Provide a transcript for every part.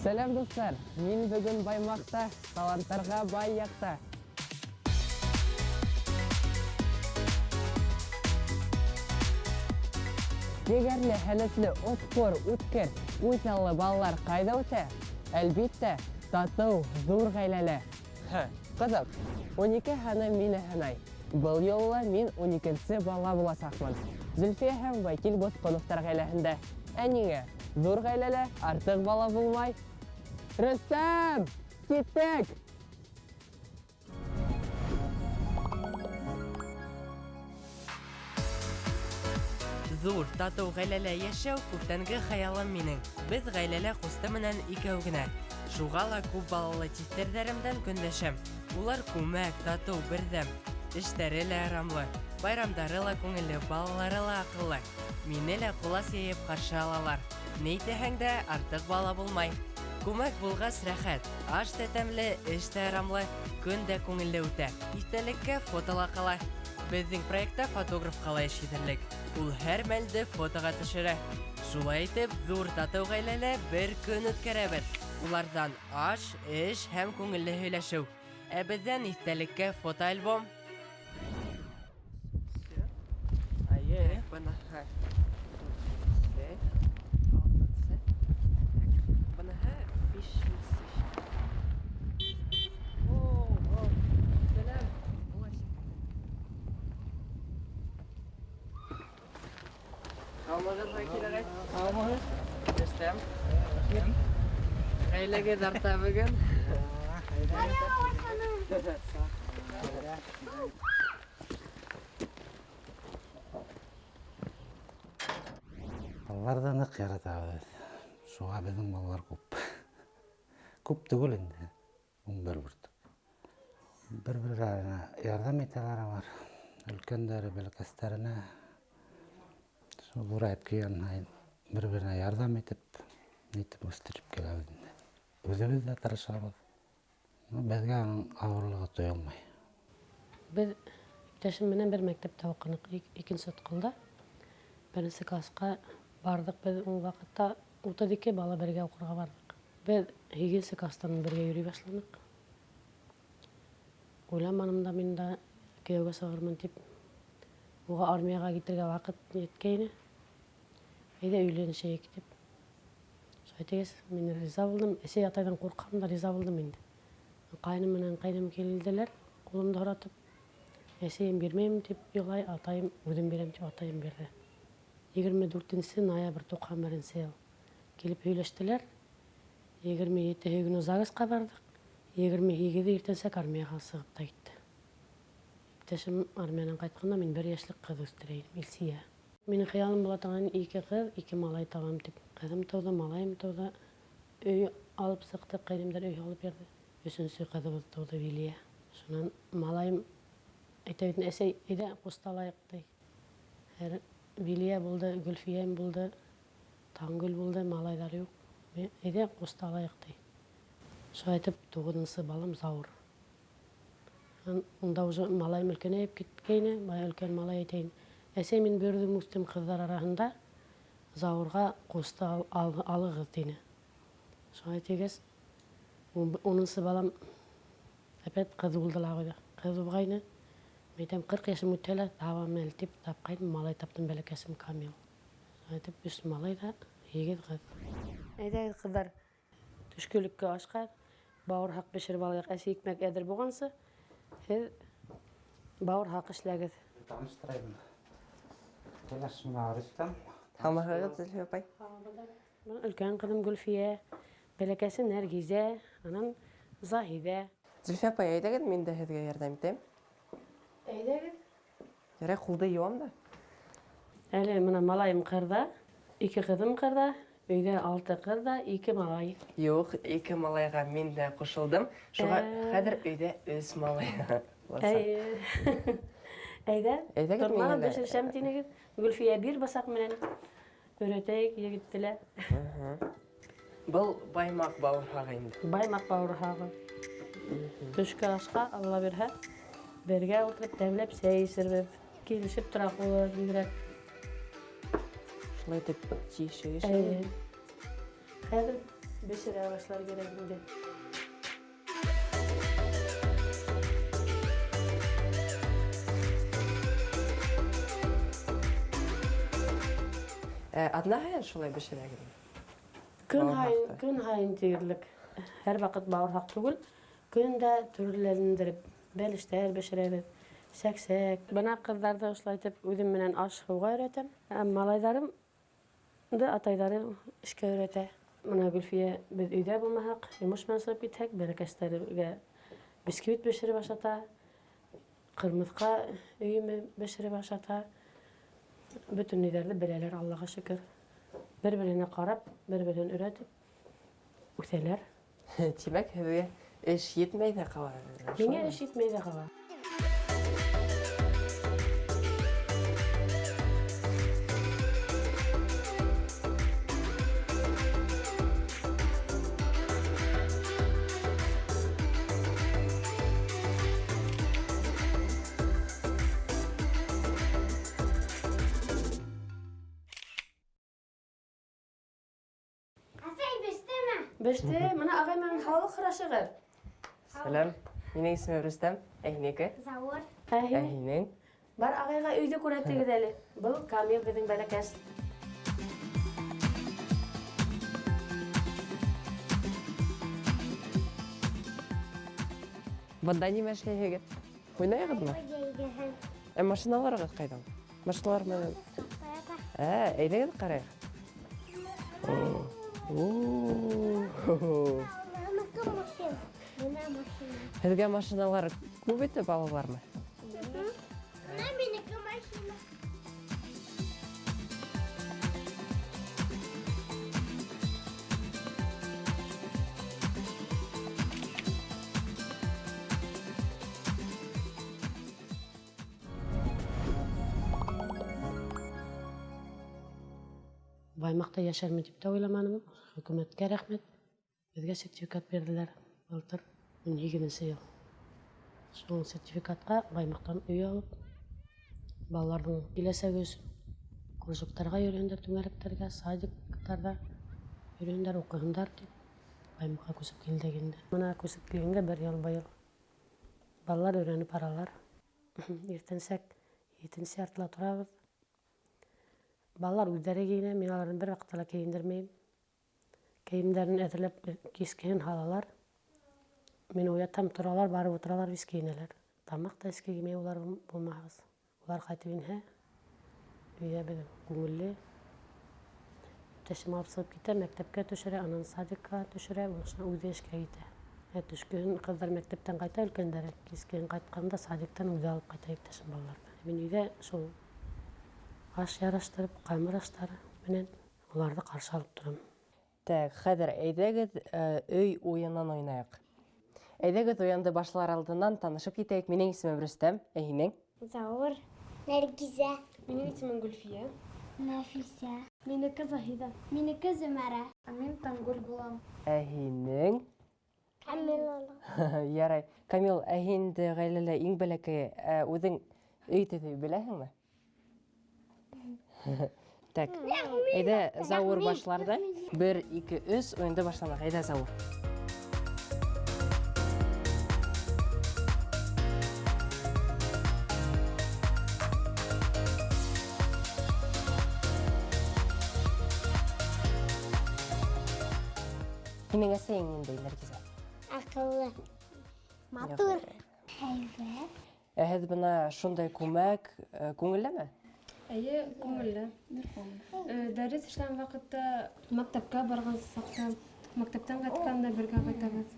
Сәләм, дуҫтар! Мин бөгөн Баймаҡта, таланттарға бай яҡта. Егәрле, һәләтле, отҡор, үткер, үҙаллы балалар ҡайҙа үҫә? Әлбиттә, татыу, ҙур ғаиләлә. Һы, ҡыҙыҡ. 12 һаны мине һанай. Был юлы ла мин уникенсе бала буласаҡмын. Зөлфиә һәм Вәкил Ботҡоновтар ғаиләһендә. Ә ниңә? Ҙур ғаиләлә артыҡ бала булмай. Рөстәм! Киттек! Ҙур, татыу ғаиләлә йәшәү күптәнге хыялым минең. Беҙ ғаиләлә ҡусты менән икәү генә. Шуға ла күп балалы тиҫтерҙәремдән көнләшәм. Улар күмәк, татыу, берҙәм. Эштәре лә ырамлы, байрамдары ла күңелле, балалары ла аҡыллы. Мине лә ҡолас йәйеп ҡаршы алалар. Ни әйтәһең дә, артыҡ бала булмай. Күмәк булғас рәхәт. Аш та тәмле, эш тә ырамлы, көн дә күңелле үтә. Иҫтәлеккә фото ла ҡала. Беҙҙең проектта фотографҡа ла эш етерлек. Ул һәр мәлде фотоға төшөрә. Шулай итеп, ҙур татыу ғаиләлә бер көн үткәрәбеҙ. Уларҙан аш, эш һәм күңелле һөйләшеү. Ә беҙҙән иҫтәлеккә фотоальбом. Әйе. Быныһы дүртенсе, алтынсы. Быныһы бишенсе. О, о, сәләм. Һаумыһығыҙ, Вәкил ағай. Һаумыһығыҙ. Рөстәм. Ғаиләгеҙ арта бөгөн. Балаларҙы ныҡ яратабыҙ. Шуға беҙҙең балалар күп. Күп түгел инде. 11 бөртөк. Бер-берләренә ярҙам итәләр алар. Өлкәндәре бәләкәстәренә. Шул ҙурайып килгән һайын бер-беренә ярҙам итеп, нитеп үҫтереп киләбеҙ инде. Үҙебеҙ ҙә тырышабыҙ. Беҙгә аның ауырлығы тойолмай. Беҙ иптәшем менән бер мәктәптә уҡыныҡ, икенсе отҡолда. Беренсе класҡа барҙыҡ беҙ ул ваҡытта 32 бала бергә уҡырға барҙыҡ. Беҙ һигеҙенсе кластан бергә йөрөй башланыҡ. Уйламаным да мин дә кейәүгә сығырмын тип. Уға армияға китергә ваҡыт еткәйне. Әйҙә өйләнешәйек тип. Шулай тигәс, мин риза булдым. Әсәй атайҙан ҡурҡһам да риза булдым инде. Ҡайным менән ҡәйнәм килделәр, ҡулымды һоратып. Әсәйем бирмәйем тип илай, атайым үҙем бирәм тип атайым бирҙе. 24 ноябрь 91 йыл килеп һөйләштеләр. 27 көнө ЗАГСҡа барҙыҡ. 28 иртәнсәк армияға сығып та китте. Иптәшем армиянан ҡайтҡанда мин бер йәшлек ҡыҙ үҫтерә инем, Илсиә. Минең хыялым була торған ике ҡыҙ, ике малай табам тип. Ҡыҙым тыуҙы, малайым тыуҙы. Өй алып сыҡтыҡ, ҡәйнәмдәр өй алып бирҙе. Өсөнсө ҡыҙыбыҙ тыуҙы, Вилия. Шунан малайым әйтә бит, әсәй, әйҙә ҡусты алайыҡ, ти. Хәҙер Вилия булды, Гөлфиәм булды, Таңгөл булды, малайҙар юҡ. Әйҙә ҡусты алайыҡ, ти. Шулай итеп, туғыҙынсы балам Заур. Унда уже малайым өлкәнәйеп киткәйне, бая өлкән малай әйтәйен. Әсәй, мин бөрҙөм үҫтем ҡыҙҙар араһында, Заурға ҡусты алығыҙ, тине. Шулай тигәс, унынсы балам опять ҡыҙ булды ла ҡуйҙы. Ҡыҙ булғайны. Мин әйтәм, 40 йәшем үтһә лә, табам әле тип тапҡайным, малай таптым, бәләкәсем Камил. Шулай итеп, өс малай ҙа, һигеҙ ҡыҙ. Әйҙәгеҙ, ҡыҙҙар, төшкөлөккә ашҡа бауырһаҡ бешереп алайыҡ. Әсе икмәк әҙер булғансы, һеҙ бауырһаҡ эшләгеҙ. Таныштырайым. Кәләш менән Рөстәм. Һаумыһығыҙ, Зөлфиә апай. Өлкән ҡыҙым Гөлфиә, бәләкәсе Нәргизә, анан Заһиҙә. Зөлфиә апай, әйҙәгеҙ, мин дә һеҙгә ярҙам итәм. Әйҙәгеҙ. Ярай, ҡулды йыуам да. Әле мына малайым ҡырҙа, ике ҡыҙым ҡырҙа, өйҙә алты ҡыҙ ҙа, ике малай. Юҡ, ике малайға мин дә ҡушылдым. Шуға хәҙер өйҙә өс малай. Әйе. Әйҙә, Әйҙәгеҙ, тормағыҙ, мин әле бешершәм тинегеҙ. Гөлфиә бир бысаҡ менән өйрәтәйек егетте лә. Был баймаҡ бауырһағы инде. Баймаҡ бауырһағы. Төшкө ашҡа, Алла бирһә, бергә ултырып тәмләп сәй эсербеҙ. Килешеп тора ҡулы бигерәк. Шулай итеп тишек Әйе. Хәҙер Бешерә башлар кәрәк инде. Ә, Аҙна һайын шулай бешерәгеҙме? Көн һайын, Бауырһаҡты. көн һайын тиерлек. Һәр ваҡыт бауырһаҡ түгел. Көн дә төрлөләндереп бәлештәр бешерәбеҙ. Сәксәк. Бына ҡыҙҙарҙы ошолай итеп үҙем менән аш-һыуға өйрәтәм. Ә малайҙарымды атайҙары эшкә өйрәтә. Бына Гөлфиә, беҙ өйҙә булмаһаҡ, йомош менән сығып китһәк, бәләкәстәргә бисквит бешереп ашата, ҡырмыҫҡа өйөмө бешереп ашата. Бөтөн нейҙәрҙе беләләр, Аллаға шөкөр. Бер-береһенә ҡарап, бер-береһен өйрәтеп үҫәләр. Тимәк, һеҙгә эш етмәй ҙә ҡала. Миңә эш етмәй ҙә ҡала. Әсәй, бештеме? Беште, бына ағай менән һаулыҡ һорашығыҙ. Сәләм. Минең исемем Рөстәм. Ә һинеке? Зауыр. Ә Ә һин? һинең? Бар ағайға өйҙө күрһәтегеҙ әле. Был Камил беҙҙең бәләкәс. Бында нимә эшләйһегеҙ? Уйнайһығыҙмы? Йәйгеһен. Ә машиналарығыҙ ҡайҙа? Машиналар менән. Ә, әйҙәгеҙ ҡарайыҡ. О. Аныкы машина. Бына машина. Һеҙгә машиналар күп итеп алалармы? Бына минеке машина. Баймаҡта йәшәрмен тип тә уйламаным. Хөкүмәткә рәхмәт. Беҙгә сертификат бирҙеләр былтыр 18-нсе йыл. Шул сертификатҡа Баймаҡтан өй алып, балаларҙың киләсәге өсөн кружоктарға йөрөһөндәр, түңәрәктәргә, садиктарҙа йөрөһөндәр, уҡыһындар тип Баймаҡҡа күсеп килдек инде. Бына күсеп килгәнгә бер йыл быйыл. Балалар өйрәнеп баралар. Иртәнсәк етенсе яртыла торабыҙ. Балалар үҙҙәре кейенә, мин уларҙы бер ваҡытта ла кейендермәйем. Кейемдәрен әҙерләп кискеһен һалалар. Мин уятам, торалар, барып ултыралар, вис кейенәләр. Тамаҡ та эске килмәй улар булмағас. Улар ҡайтып инһә, өйҙә беҙ күңелле. Иптәшем алып сығып китә, мәктәпкә төшөрә, анан садикка төшөрә, унан үҙе эшкә китә. Ә төшкөһөн ҡыҙҙар мәктәптән ҡайта, өлкәндәре кискеһен ҡайтҡанда садиктан үҙе алып ҡайта иптәшем балаларҙы. Мин өйҙә шул аш яраштырып, ҡамыр аштары менән уларҙы ҡаршы алып торам. Так, хәҙер әйҙәгеҙ, өй уйынын уйнайыҡ. Әйҙәгеҙ уйынды башлар алдынан танышып китәйек. Минең исемем Рөстәм, ә һинең? Зауыр. Нәргизә. Минең исемем Гөлфиә. Нәфисә. Минеке Заһиҙә. Минеке Зөмәрә. Ә мин Таңгөл булам. Ә һинең? Камила. Ярай. Камил, ә һин инде ғаиләлә иң бәләкәйе, ә үҙең өй төҙөй беләһеңме? Так, әйҙә Зауыр башлар ҙа. 1, 2, 3, уйынды башланыҡ. Әйҙә, Зауыр. Һинең әсәйең ниндәй, Нәргизә? Аҡыллы. Матур. Һәйбәт. Ә һеҙ бына шундай күмәк, күңеллеме? Эйе, күңелле. Дәрес эшләгән ваҡытта, мәктәпкә барған саҡта, мәктәптән ҡайтҡанда бергә ҡайтабыҙ.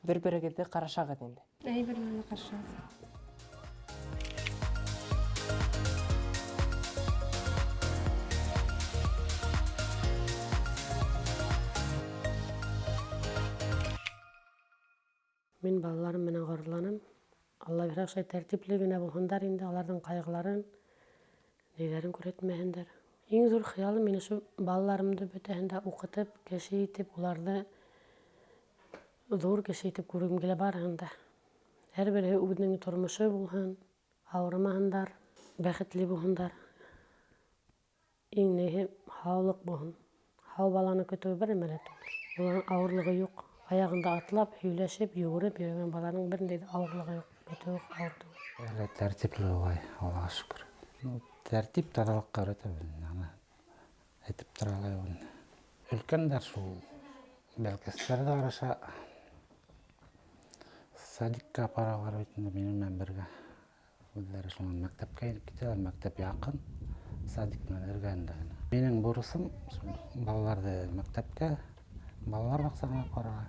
Бер-берегеҙҙе ҡарашағыҙ инде. Эйе, бер-беребеҙҙе ҡарашабыҙ. Мин балаларым менән ғорурланам. Алла бирһә, ошолай тәртипле генә булһындар инде, уларҙың ҡайғыларын, ниҙәрен күрһәтмәһендәр. Иң ҙур хыялым мине шул балаларымды бөтәһен дә уҡытып, кеше итеп, уларҙы ҙур кеше итеп күргем килә барыһын да. Һәр береһе үҙенең тормошо булһын, ауырымаһындар, бәхетле булһындар. Иң ниһе һаулыҡ булһын. Һау баланы көтөү бер нәмә лә түгел. Уларның ауырлығы юҡ. Аяғында атлап, һөйләшеп, йүгереп йөрөгән баланың бер ниндәй ҙә ауырлығы юҡ. Көтөүе ауыр түгел. Әле тәртипле улай, Аллаға шөкөр. Ну, тәртип таҙалыҡҡа өйрәтәбеҙ инде, аны әйтеп тора ла юҡ инде. Өлкәндәр шул бәләкәстәр ҙә араша садикка апаралар бит инде минең менән бергә. Үҙҙәре шунан мәктәпкә инеп китәләр, мәктәп яҡын, садик менән эргәһендә генә. Минең бурысым шул балаларҙы мәктәпкә, балалар баҡсаһына апарырға.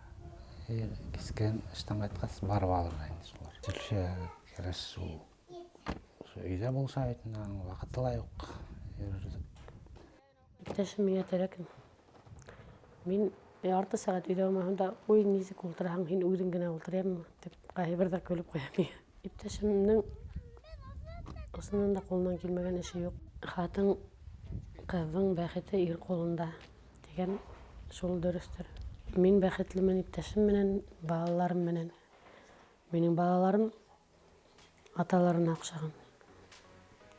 И кискен эштән ҡайтҡас барып алырға инде шулар. Зөлфиә кәләш ул өйҙә булса бит инде, аның ваҡыты ла юҡ йөрөрлөк. Иптәшем миңә терәк. Мин ярты сәғәт өйҙә булмаһам да, уй, нисек ултыраһың, һин үҙең генә ултырайыммы, тип ҡайһы берҙә көлөп ҡуя миңә. Иптәшемдең ысыннан да ҡулынан килмәгән эше юҡ. Ҡатын ҡыҙҙың бәхете ир ҡулында тигән шул дөрөҫтөр. Мин бәхетлемен иптәшем менән, балаларым менән. Минең балаларым аталарына оҡшаған.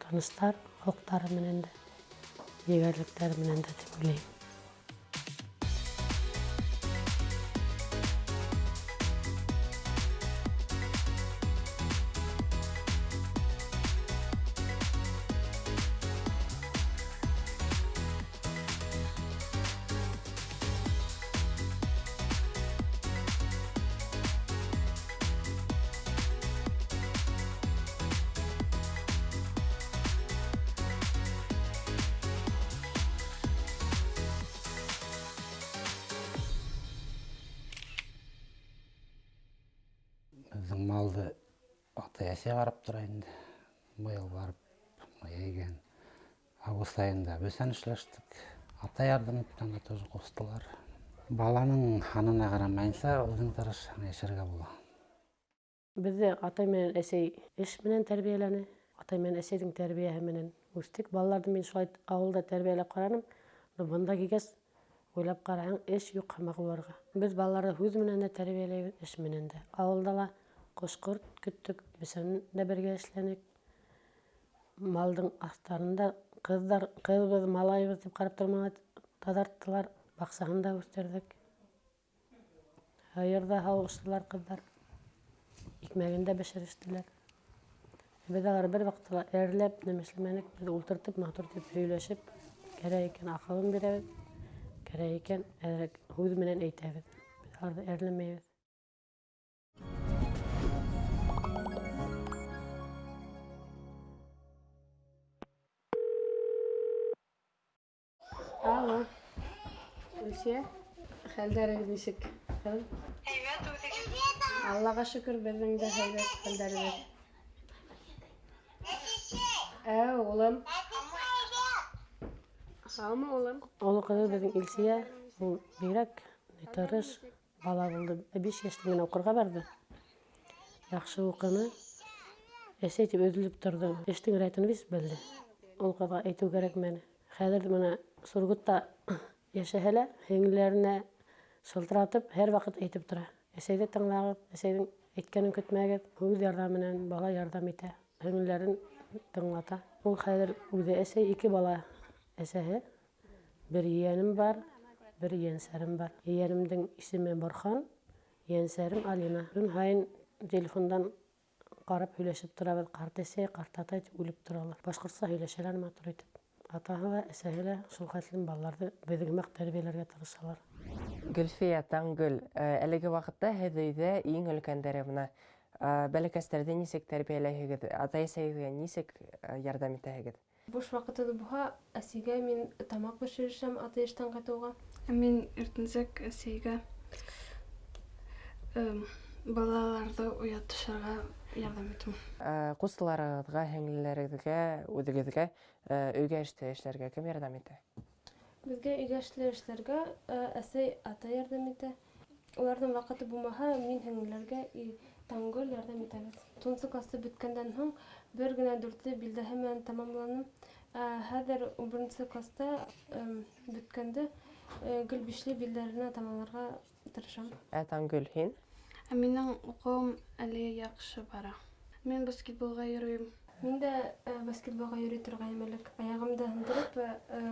Тыныстар, холҡтары менән дә, егәрлектәре менән дә тип уйлайым. Беҙҙең малды атай-әсәй ҡарап тора инде. Быйыл барып йәйгән август айында бесән эшләштек. Атай ярҙам итте, анда тоже ҡустылар. Баланың һанына ҡарамайынса, үҙең тырышһаң йәшәргә була. Беҙҙе атай менән әсәй эш менән тәрбиәләне. Атай менән әсәйҙең тәрбиәһе менән үҫтек. Балаларҙы мин шулай ауылда тәрбиәләп ҡараным. Но бында килгәс, уйлап ҡараһаң, эш юҡ һымаҡ уларға. Беҙ балаларҙы һүҙ менән дә тәрбиәләйбеҙ, эш менән дә. Ауылда ла ҡош-ҡорт көттөк, бесән дә бергә эшләнек. Малдың аҫтарында ҡыҙҙар, ҡыҙбыҙ, малайбыҙ тип ҡарап тормай таҙарттылар, баҡсаһын да үҫтерҙек. Һыйыр ҙа һауыштылар ҡыҙҙар. Икмәген дә бешерештеләр. Беҙ алар бер ваҡытта ла әрләп нәмә эшләмәнек, беҙ ултыртып, матур итеп һөйләшеп, кәрәк икән аҡылын бирәбеҙ, кәрәк икән әҙерәк һүҙ менән әйтәбеҙ. Беҙ аларҙы әрләмәйбеҙ. Алло. Люция, хәлдәрегеҙ нисек? Һәйбәт үҙегеҙ. Аллаға шөкөр, беҙҙең дә һәйбәт хәлдәребеҙ. Ә, улым. Һаумы, улым? Оло ҡыҙы беҙҙең Илсиә, ул бигерәк тырыш бала булды. 5 йәштә генә уҡырға барҙы. Яҡшы уҡыны. Әсәй тип өҙөлөп торҙо. Эштең рәтен бик белде. Ул ҡыҙға әйтеү кәрәкмәне. Хәҙер бына Сургутта йәшәһә лә, һеңлеләренә шылтыратып, һәр ваҡыт әйтеп тора. Әсәйҙе тыңлағыҙ, әсәйҙең әйткәнен көтмәгеҙ. Һүҙ ярҙамы менән бала ярҙам итә, һеңлеләрен тыңлата. Ул хәҙер үҙе әсәй, 2 бала әсәһе. Бер ейәнем бар, бер ейәнсәрем бар. Ейәнемдең исеме Борхан, ейәнсәрем Алина. Көн һайын телефондан ҡарап һөйләшеп торабыҙ. Ҡарт әсәй, ҡарт атай тип үлеп торалар. Башҡортса һөйләшәләр матур итеп. Атаһы ла, әсәһе лә шул хәтлем балаларҙы беҙҙең һымаҡ тәрбиәләргә тырышалар. Гөлфиә, Таңгөл, әлеге ваҡытта һеҙ өйҙә иң өлкәндәре бына, бәләкәстәрҙе нисек тәрбиәләйһегеҙ, атай-әсәйегеҙгә нисек ярҙам итәһегеҙ? Буш ваҡытыбыҙ булһа, әсәйгә мин тамаҡ бешерешәм атай эштән ҡайтыуға. Ә мин иртәнсәк әсәйгә, балаларҙы уятышырға ярҙам итәм. Ҡустыларығыҙға, һеңлеләрегеҙгә, үҙегеҙгә, өйгә эште эшләргә кем ярҙам итә? Беҙгә өйгә эшле эшләргә, әсәй, атай ярҙам итә. Уларҙың ваҡыты булмаһа, мин һеңлеләргә и Таңгөл ярҙам итәбеҙ. Туғыҙынсы класты бөткәндән һуң бер генә дүртле билдәһе менән тамамланым. Хәҙер ун беренсе класта, бөткәндә, гел бишле билдәләренә тамамларға тырышам. Ә Таңгөл, һин? Ә минең уҡыуым әле яҡшы бара. Мин баскетболға йөрөйөм. Мин дә баскетболға йөрөй торғайным элек. Аяғымды һындырып,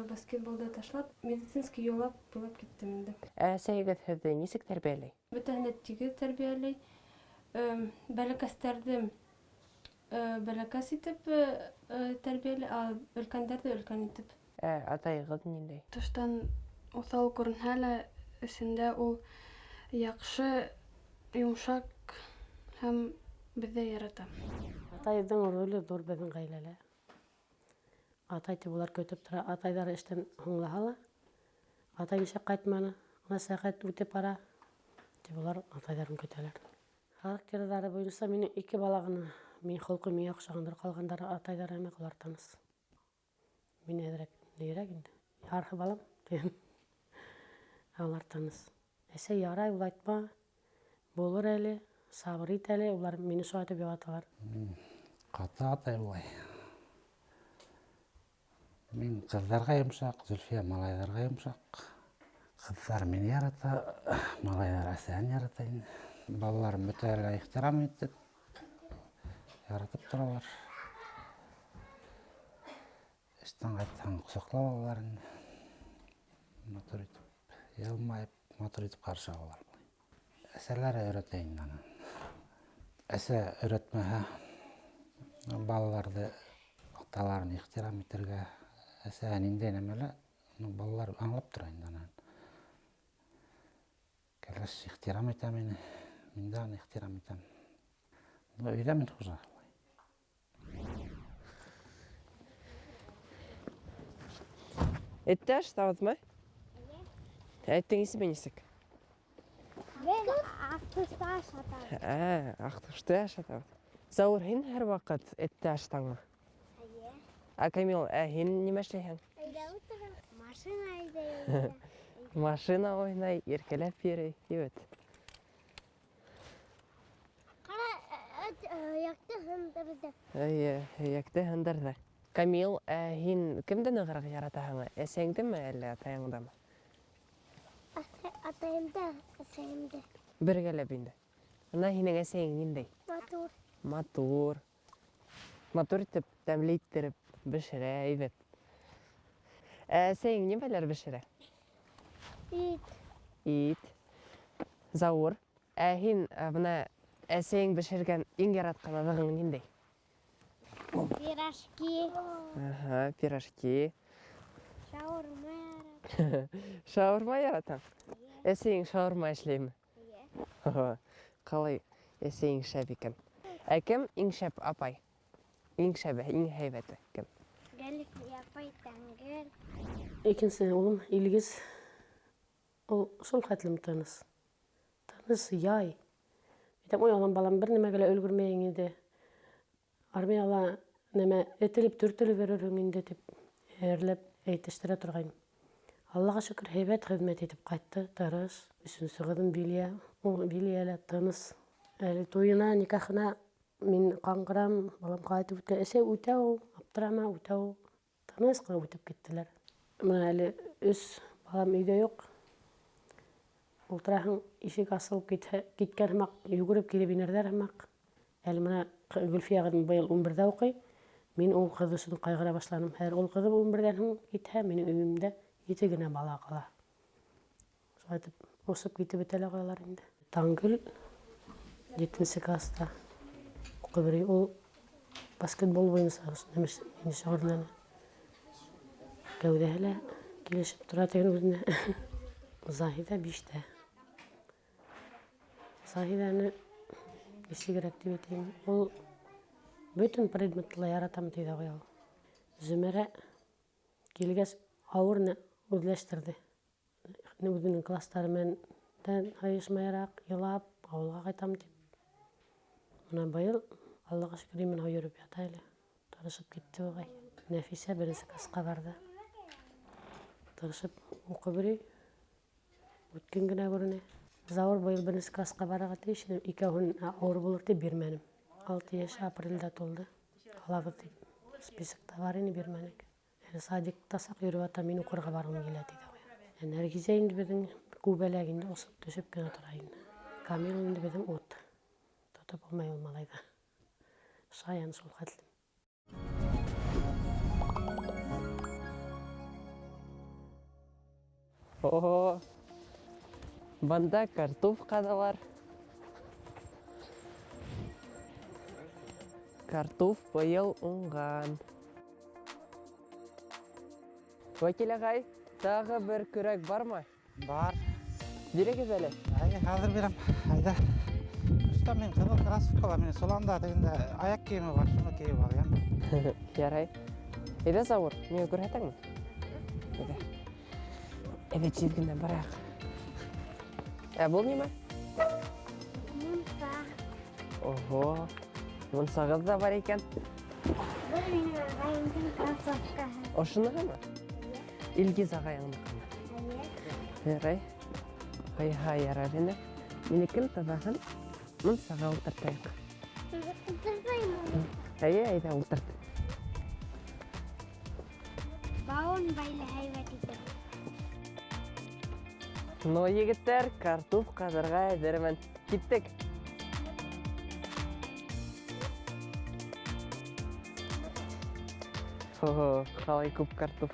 баскетболды ташлап, медицинский юллап буйлап киттем инде. Ә әсәйегеҙ һеҙҙе нисек тәрбиәләй? Бөтәһен дә тигеҙ тәрбиәләй. Бәләкәстәрҙе бәләкәс итеп тәрбиәләй, ә өлкәндәрҙе өлкән итеп. Ә атайығыҙ ниндәй? Тыштан уҫал күренһә лә, эсендә ул яҡшы, йомшаҡ һәм беҙҙе ярата. Атайҙың роле ҙур беҙҙең ғаиләлә. Атай тип улар көтөп тора. Атайҙары эштән һуңлаһа ла, атай нисә ҡайтманы, бына сәғәт үтеп бара, тип улар атайҙарын көтәләр. Характерҙары буйынса минең ике бала ғына, мин холҡо миңә оҡшағандар, ҡалғандары атайҙары әммә улар тыныс. Мин әҙерәк нейерәк инде. Ярһы балам, тием. Ә улар тыныс. Әсәй, ярай, улайтма, булыр әле, сабыр ит әле, улар мине шулай итеп йыуаталар. Ҡаты атай булай. Мин ҡыҙҙарға йомшаҡ, Зөлфиә малайҙарға йомшаҡ. Ҡыҙҙар мине ярата, малайҙар әсәһен ярата инде. Балаларым бөтәһе лә ихтирам итеп, яратып торалар. Эштән ҡайтһаң ҡосаҡлап алалар инде. Матур итеп, йылмайып, матур итеп ҡаршы алалар. Әсәләре өйрәтә инде аны. Әсә өйрәтмәһә, балаларҙы аталарын ихтирам итергә, әсә ниндәй нәмә лә, ну, балалар аңлап тора инде аны. Кәләш ихтирам итә мине, мин дә аны ихтирам итәм. Ну, өйҙә мин хужа. Этте ашатабыҙмы? Эттең исеме нисек? Беҙ аҡтышты ашатабыҙ. Ә, аҡтышты ашатабыҙ. Заур, һин һәр ваҡыт этте ашатаңмы? Эйе. Ә Камил, ә һин нимә эшләйһең? Өйҙә ултырам. Машина әйҙәйем. Машина уйнай, иркәләп йөрөй, ебет. Ҡара, эт һөйәкте һындырҙы. Эйе, һөйәкте һындырҙы. Камил, ә һин кемде нығыраҡ яратаһың? Әсәңдеме әллә атайыңдымы? Атайымды, әсәйемде. Бергәләп инде. Бына һинең әсәйең ниндәй? Матур. Матур. Матур итеп, тәмле иттереп бешерә, әйбәт. Ә әсәйең нимәләр бешерә? Ит. Ит. Заур, ә һин, бына әсәйең бешергән иң яратҡан аҙығың ниндәй? Пирожки. Аһа, пирожки. Шаурма яратам. Шаурма яратам? Әсәйең шаурма эшләйме? Эйе. Ҡалай әсәйең шәп икән. Ә кем иң шәп апай? Иң шәбе, иң һәйбәте кем? Гөлфиә апай, Тәңгел. Икенсе улым Илгиз. Ул шул хәтлем тыныс. Тыныс, яй. Әйтәм, ой, улым, балам, бер нәмәгә лә өлгөрмәйең инде. Армияла нәмә этелеп, төртөлөп йөрөрһөң инде тип әрләп әйтештерә торғайным. Аллаға шөкөр, һәйбәт хеҙмәт итеп ҡайтты, тырыш. Өсөнсө ҡыҙым Вилия, ул Вилия лә тыныс. Әле туйына, никахына мин ҡаңғырам, балам ҡайтып үтә. Әсәй үтә ул, аптырама, үтә ул. Тыныс ҡына үтеп киттеләр. Бына әле өс балам өйҙә юҡ. Ултыраһың, ишек асылып киткән һымаҡ, йүгереп килеп инерҙәр һымаҡ. Әле бына Гөлфиә ҡыҙым быйыл ун берҙә уҡый. Мин ул ҡыҙ өсөн ҡайғыра башланым. Хәҙер ул ҡыҙым ун берҙән һуң китһә, минең өйөмдә ете генә бала ҡала. Шулай итеп, осоп китеп бөтә лә ҡуялар инде. Таңгөл етенсе класста уҡып йөрөй. Ул баскетбол буйынса инде шөғөлләнә. Кәүҙәһе лә килешеп тора тигән үҙенә. Заһиҙә биштә. Заһиҙәне нисегерәк тип әйтәйем? Ул бөтөн предметты ла яратам ти ҙә ҡуя ул. Зөмәрә килгәс ауырны үҙләштерҙе. Үҙенең кластары менән дә һайышмайыраҡ, илап, ауылға ҡайтам тип. Бына быйыл, Аллаға шөкөр, имен һау йөрөп ята әле. Тырышып китте буғай. Нәфисә беренсе класҡа барҙы. Тырышып уҡып йөрөй. Үткән генә күренә. Заур быйыл беренсе класҡа барырға тейеш ине. Икәүһен ауыр булыр тип бирмәнем. 6 йәш апрелдә тулды. Алабыҙ тип списокта бар ине, бирмәнек. Әле садикта саҡ йөрөп ята, мин уҡырға барғым килә ти ҙә ҡуя. Ә Нәргизә инде беҙҙең күбәләк инде осоп төшөп кенә тора инде. Камил инде беҙҙең ут. Тотоп булмай ул малайҙы. Шаян шул хәтлем. Ого. Бында картуф ҡаҙалар. Картуф быйыл уңған. Вәкил ағай, тағы бер көрәк бармы? Бар. Бирегеҙ әле. Әйе, хәҙер бирәм. Әйҙә. Рөстәм, мин ҡыҙыл кроссовкала, мин соланда тегендә аяҡ кейеме бар, шуны кейеп ал, йәме? Ярай. Әйҙә, Заур, миңә күрһәтәңме? Әйҙә. Әйҙә, тиҙ генә барайыҡ. Ә был нимә? Мунса. Ого. Мунсағыҙ ҙа бар икән. Был минең ағайымдың кроссовкаһы. Ошоноһомо? Илгиз ағайыңныҡымы? Эйе. Ярай. Ҡуйһа ярар ине. Минекен таҙаһын мунсаға ултыртайыҡ. Ултыртайым уны. Эйе, әйҙә ултырт. Бауын бәйле һәйбәт итеп. Ну, егеттәр, картуф ҡаҙырға әҙермен. Киттек. Ого, ҡалай күп картуф.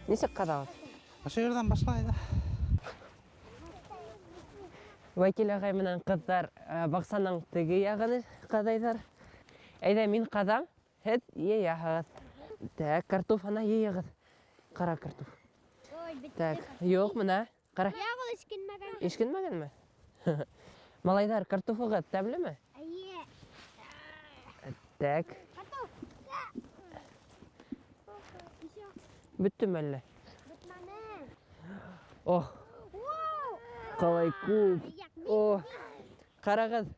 Нисек ҡаҙабыҙ? Ошо ерҙән башла, әйҙә. Вәкил ағай менән ҡыҙҙар баҡсаның теге яғын ҡаҙайҙар. Әйҙә, мин ҡаҙам, һеҙ йыяһығыҙ. Так, картуф ана йыйығыҙ. Ҡара картуф. Ой, бөттө. Так, юҡ, мына, ҡара. Юҡ, ул эшкинмәгән. Эшкинмәгәнме? Малайҙар, картуфығыҙ тәмлеме? Эйе. Так. Картуф. Бөттөмө әллә? Бөтмәне. Ох, ҡалай күп. О, ҡарағыҙ.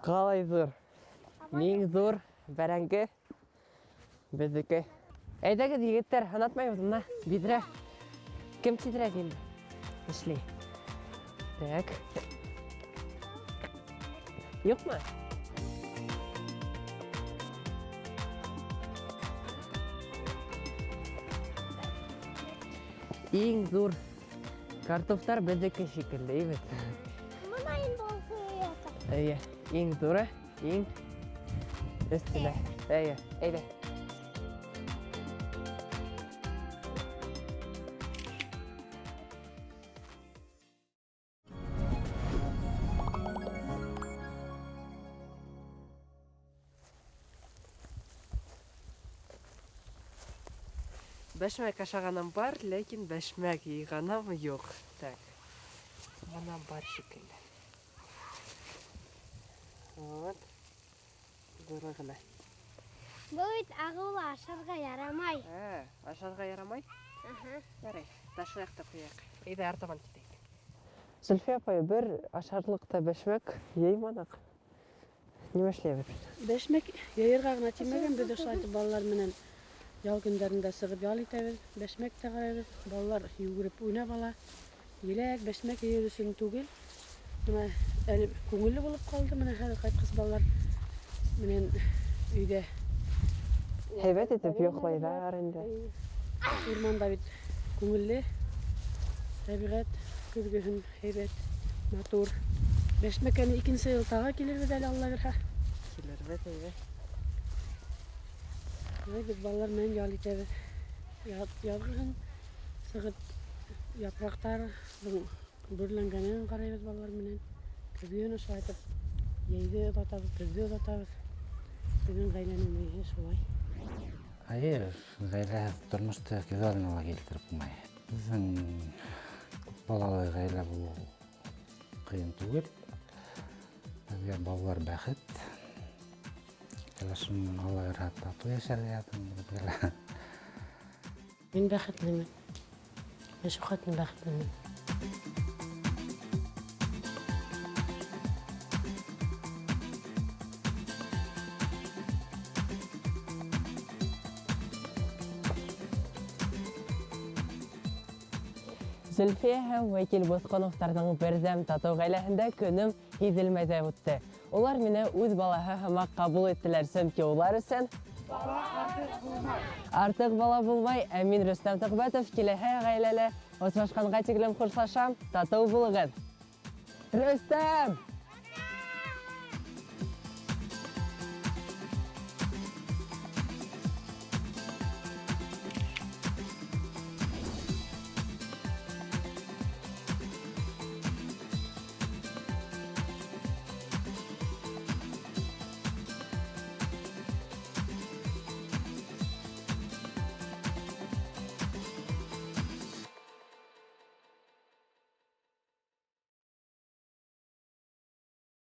Ҡалай ҙур. Иң ҙур бәрәңге беҙҙеке. Әйҙәгеҙ, егеттәр, һынатмайбыҙ, мына биҙрә. Кем тиҙерәк инде эшләй? Так. Юҡмы? Иң ҙур картуфтар беҙҙеке шикелле, әйбәт. Мына инде ул ята. Эйе, иң ҙуры, иң өҫтөнә. Эйе, әйҙә. Бәшмәк ашағаным бар, ләкин бәшмәк йыйғаным юҡ. Так, бына бар шикелле. Вот, ҙуры ғына. Был бит ағыулы, ашарға ярамай. Ә, ашарға ярамай? Аһа. Ярай, ташлайыҡ та ҡуяйыҡ. Әйҙә, артабан китәйек. Зөлфиә апай, бер ашарлыҡ та бәшмәк йыйманыҡ. Нимә эшләйбеҙ? Бәшмәк йыйырға ғына тимәгән, беҙ ошолай итеп балалар менән ял көндәрендә сығып ял итәбеҙ, бәшмәк тә ҡарайбыҙ, балалар йүгереп уйнап ала. Еләк, бәшмәк йыйыр өсөн түгел. Бына әле күңелле булып ҡалды, бына хәҙер ҡайтҡас балалар менән өйҙә. Һәйбәт итеп йоҡлайҙар инде. Урманда бит күңелле, тәбиғәт көҙгөһөн һәйбәт, матур. Бәшмәкәне икенсе йыл тағы килербеҙ әле, Алла бирһә. Килербеҙ, әйҙә. Беҙ балалар менән ял итәбеҙ. Яҙғыһын сығып япраҡтарҙың бөрләнгәнен ҡарайбыҙ балалар менән. Көҙгөһөн ошолай итеп йәйҙе оҙатабыҙ, көҙҙө оҙатабыҙ. Беҙҙең ғаиләнең мейеһе шулай. Эйе, ғаиләһеҙ тормошто күҙ алдына ла килтереп булмай. Беҙҙең күп балалы ғаилә булыу ҡыйын түгел. Беҙгә балалар бәхет. Кәләшем Алла бирһә, татыу йәшәргә ятам беҙгә лә. Мин бәхетлемен. Мин шул хәтлем бәхетлемен. Зөлфиә һәм Вәкил Боҫҡоновтарҙың берҙәм татыу ғаиләһендә көнөм һиҙелмәй ҙә үтте. Улар мине үҙ балаһы һымаҡ ҡабул иттеләр, сөнки улар өсөн бала артыҡ булмай. Артыҡ бала булмай. Ә мин Рөстәм Тоҡбәтов киләһе ғаиләлә осрашҡанға тиклем хушлашам. Татыу булығыҙ. Рөстәм!